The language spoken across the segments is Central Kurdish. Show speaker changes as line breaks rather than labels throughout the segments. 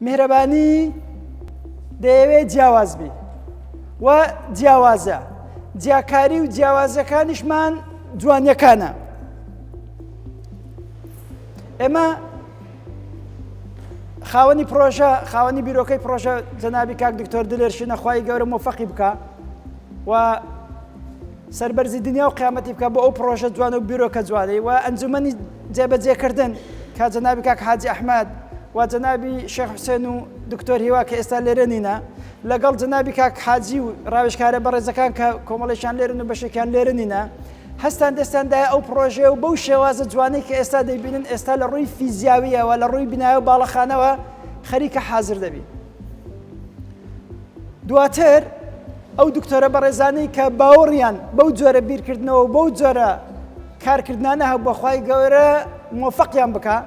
میهرەبانی دەیەوێت جیاواز بی و جیاوازە جیاکاری و جیاوازەکانیشمان جوانیەکانە ئێمە خاوەنی پرۆژە خاوەنی بیرۆکەی پرۆژە جەنابی کاک دکتۆر دلێر شینە خوای گەورە مۆفەقی بکە و سەربەرزی دنیا و قیامەتی بکە بۆ ئەو پرۆژە جوان و بیرۆکە جوانەی و ئەنجومەنی جێبەجێکردن کە جەنابی کاک حاجی ئەحمەد و جەنابی شێخ حوسێن و دکتۆر هیوا کە ئێستا لێرە نینە لەگەڵ جەنابی کاک حاجی و ڕاوێژکارە بەڕێزەکان کە کۆمەڵێکیان لێرن و بەشێکیان لێرە نینە هەستان دەستیان دایە ئەو پڕۆژەیە و بەو شێوازە جوانەی کە ئێستا دەیبینن ئێستا لە ڕووی فیزیاویەوە لە ڕووی بینایە و باڵەخانەوە خەریکە حازر دەبی. دواتر ئەو دکتۆرە بەڕێزانەی کە باوەڕیان بەو جۆرە بیرکردنەوە و بەو جۆرە کارکردنانە هەبووە خوای گەورە مۆفەقیان بکا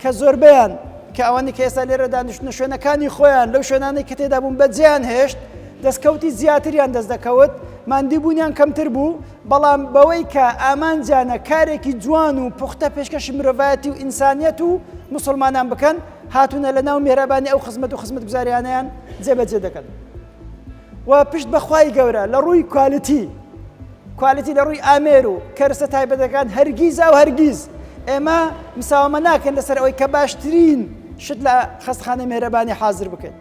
کە زۆربەیان کە ئەوانەی کە ئێستا لێرە دانیشتنە شوێنەکانی خۆیان لەو شوێنانەی کە تێدا بوون بەجێیان هێشت دەستکەوتی زیاتریان دەست دەکەوت ماندیبوونیان کەمتر بوو بەڵام بەوەی کە ئامانجیانە کارێکی جوان و پوختە پێشکەشی مرۆڤایەتی و ئینسانیەت و مسلمانان بکەن هاتوونە لە ناو مێرەبانی ئەو خزمەت و خزمەتگوزاریانیان جێبەجێ دەکەن و پشت بەخوای گەورە لە ڕووی quality quality لە ڕووی ئامێر و کەرسە تایبەتەکان هەرگیز و هەرگیز ئێمە مساوەمە ناکەن لەسەر ئەوەی کە باشترین شت لە خەستخانەی مێرەبانی حاضر بکەین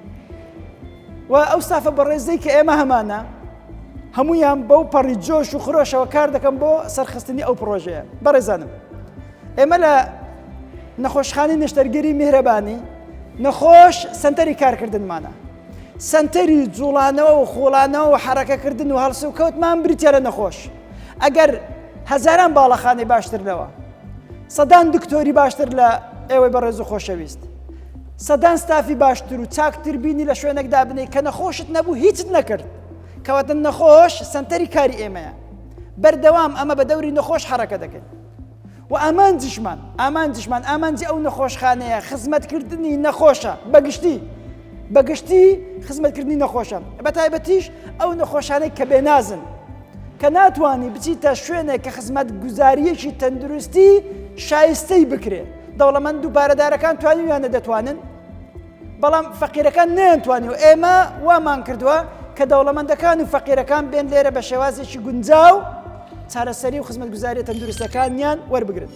و ئەو ستافە بەڕێزەی کە ئێمە هەمانە هەمویان بەو پەڕی جۆش و خرۆشەوە کار دەکەم بۆ سەرخستنی ئەو پرۆژەیە بەڕێزانم ئێمە لە نەخۆشخانەی نەشتەرگەری میهرەبانی نەخۆش سەنتەری کارکردنمانە سەنتەری جوڵانەوە و خۆڵانەوە و حرەکەکردن و هەڵسوکەوتمان بریتە لە نەخۆش ئەگەر هەزاران باڵەخانەی باشتر لەوە سەدان دکتۆری باشتر لە ئێوەی بەڕێز و خۆشەویست سەدان ستافی باشتر و چاکتر بینی لە شوێنێک دابنێی کە نەخۆشت نەبوو هیچت نەکرد کەواتە نەخۆش سەنتەری کاری ئێمەیە بەردەوام ئەمە بە دەوری نەخۆش حرەکە دەکەین و ئامانجیشمان ئامانجیشمان ئامانجی ئەو نەخۆشخانەیە خزمەتکردنی نەخۆشە بەگشتی بەگشتی خزمەتکردنی نەخۆشە بە تایبەتیش ئەو نەخۆشانەی کە بێنازن کە ناتوانانی بچیتە شوێنێک کە خزمەت گوزاریەکی تەندروستی شایستەی بکرێت دەوڵەمەند و پارەدارەکان توانیویانە دەتوانن بەڵام فەقیرەکان نەیانتوانی و ئێمە وامان کردووە کە دەوڵەمەندەکان و فەقیرەکان بێن لێرە بە شێوازێکی گونجاو چارەسەری و خزمەتگوزاریە تەندروستەکانیان وەربگرن.